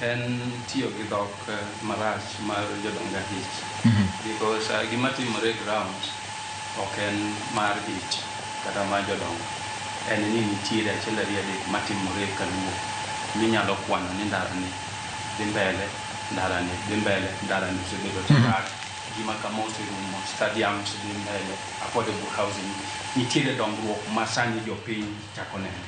En tiyo gi dhok marach mar jodong ich, because gima timore e ground ok en mar ich kata mar jodongo. En ni nitiere achiel, ariyo, adek matimore kaluo minyalo kwano ni ndara ni dhi mbele, ndara ni dhi mbele, ndara ni osebedo tarmac, gima kama oserumo, stadiums dhi mbele, affordable housing nitiere, dongruok ma sani jopiny chako neno.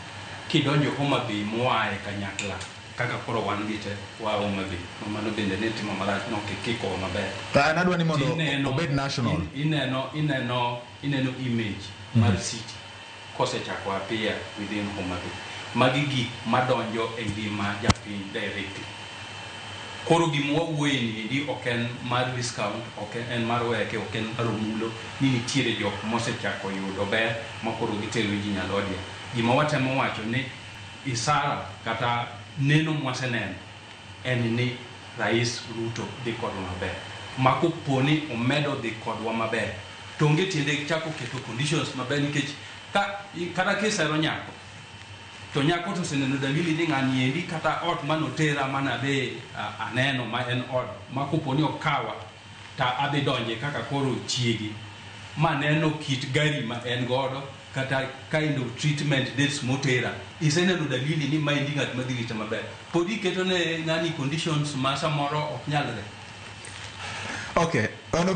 Kidonjo Homa Bay moae kanyakla kaka koro wan gi te waa Homa Bay, ma mano bende ne timo marach, nok ikikowa maber. To an adwa ni mondo Tineno obed national. Ineno image mar city kosechako appear within Homa Bay. Magi gik madonjo e ngima japiny directly. Koro gima wawuoye ni endi ok en mar discount, ok en mar weke, ok en mar omulo, ni nitiere jok mosechako yudo ber ma koro gitero ji nyalodia. Gima watemo wacho ni isara kata neno mwaseneno en ni Rais Ruto dhi kodwa maber. Ma kopo ni omedo dhi kodwa maber, to onge tiende chako keto conditions maber, nikech ka, kata kisero nyako to nyako to oseneno dalili ni ng'ani endi kata ot manotera manadhi aneno ma en ot ma kopo ni okawa ta adhi donje kaka koro chiegi, maneno kit gari ma en godo kata kind of treatment, dates motera, iseneno dalili ni maendi ng'at madhi rita maber, pod iketo ne ng'ani conditions ma samoro ok nyalre. Okay, ono.